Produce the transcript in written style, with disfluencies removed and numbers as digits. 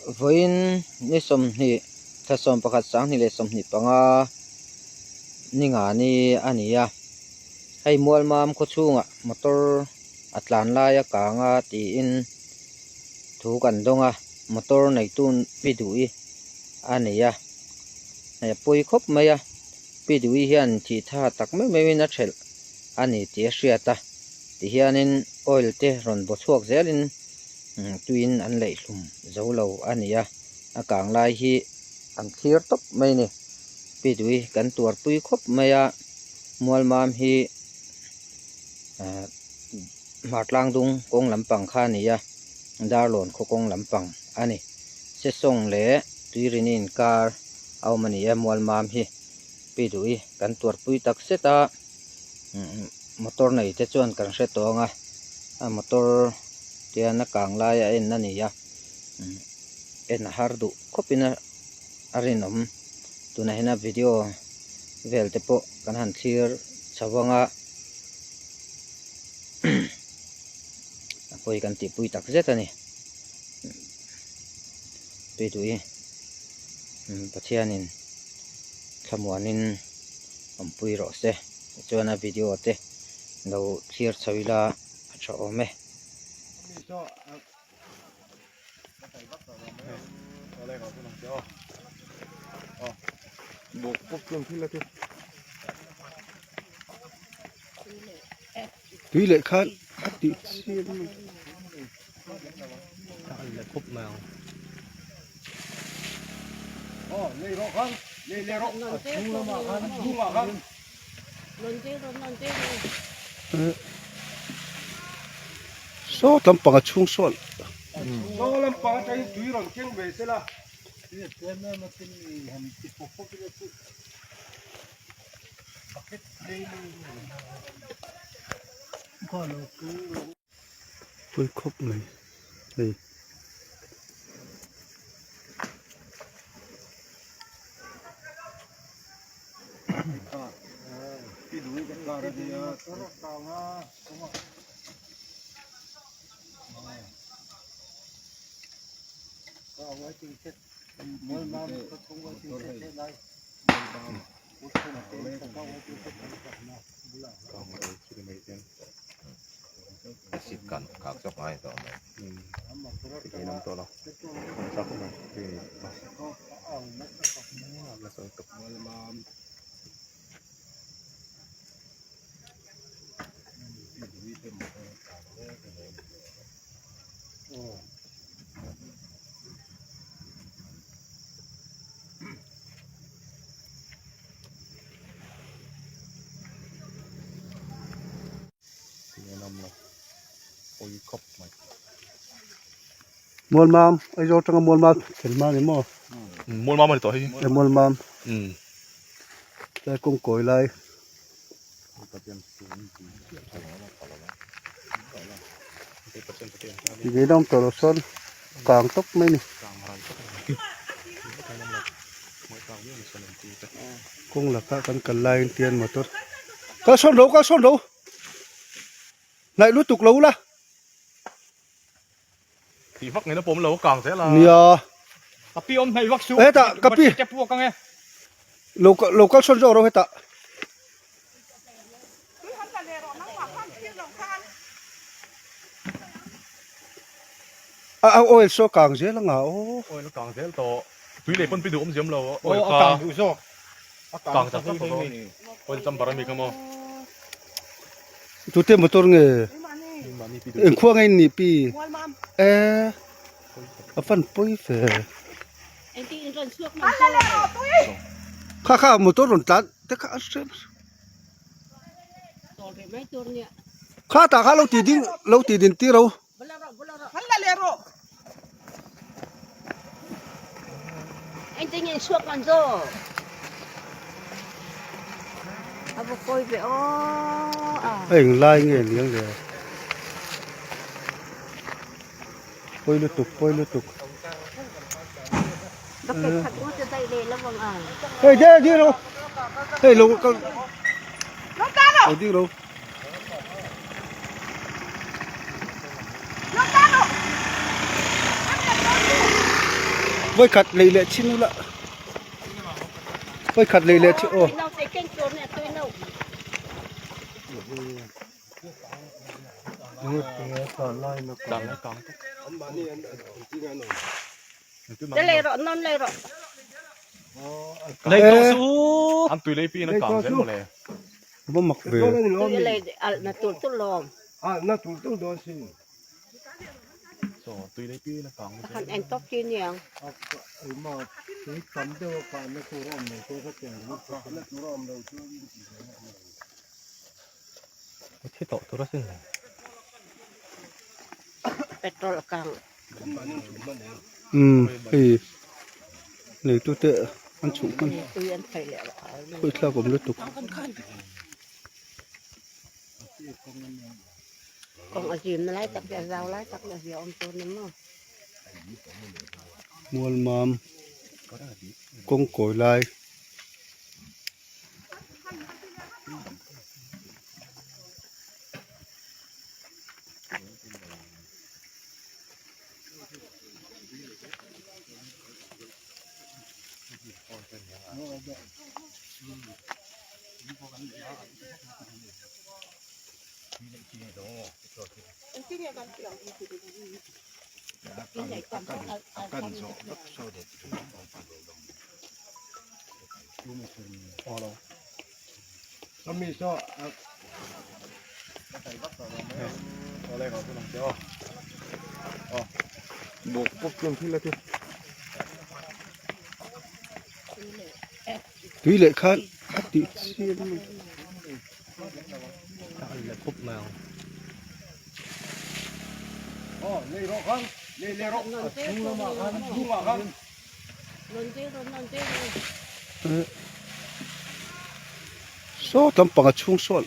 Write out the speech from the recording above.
Vawiin ni sawmhnih thla sawmpakhat 2025 ni nga ni a ni a, hei Mualmam khawchhungah motor a tlan lai a kang a tiin thu kan dawng a, motor neitu pi duh-i a nei a, hei a pawi khawp mai a, pi duh-i hian thih tha tak meuh meuhin a thelh a ni tih a hriat a, tihianin oil te rawn baw chhuak zelin tuiin an leih hlum zo lo a ni a, a kang lai hi an thlir tawp mai a ni. Pi Dui kan tuarpui khawp mai a, Mualmam hi ahh Hmartlang dung kawng lampang kha a ni a, Darlawn khaw kawng lampang a ni. Sesawng leh Tuirini inkar a awm a ni a, Mualmam hi Pi Dui kan tuarpui tak zet a, motor nei te chuan kan hre tawng a, a motor tian a kang lai a en a ni a en a har duh khawp in a rinawm tunah hian a video vel te pawh kan han thlir chho ang a a pawi kan tih pui tak zet a ni tui duh i Pathianin thlamuanin awmpui rawh se tichuan a video te lo thlir chho ila a tha awm e. Tui leh khan a tih chiam Saw lampang a chhung sawn Pui khawp mai hei. Mualmam Aizawl atanga Mualmam thlen hma a ni maw? Mualmam a ni tawh hei. E Mualmam. Tlai kawng kawi lai. Ti ve awm tawh lo sawn kang tawp mai a ni. Kawng lakah kan kal laiin tian motor kal sawn ro kal sawn ro hnaih lutuk lo la. Tih vak ngei na pawm lo kang zel a. Nia. Kapi awm hnaih vak suh. Hetah kapi. Te puak ang e. Lo lo kal sawn zawk ro hetah. A a oil saw kang zel anga aw. Oil a kang zel tawh. Tui leh pawn pi duh awm ziam lo. Oil a kang duh zawk. A kang chak chak tawh dawn. Oil chamber a mi kha maw. Tute motor nge eng khua nge in nih pi e a fan pawi fe kha kha motor rawn tlan te kha a hre kha tah kha lo ti ding lo ti din tir ro. A eng lai nge niang le pawi lutuk pawi lutuk hei ding ding rawh hei lo kal lo ding rawh. Vawikhat lei leh chin ula vawikhat lei leh chin aw. An tui lei pi in a kang zel mawle. Va mak ve. Umm hei neitu te an chhuh hman khawi thlak awm lutuk. Mualmam kawng kawi lai. Tui leh khan a tih chian mai. Saw lampang a chhung sawn.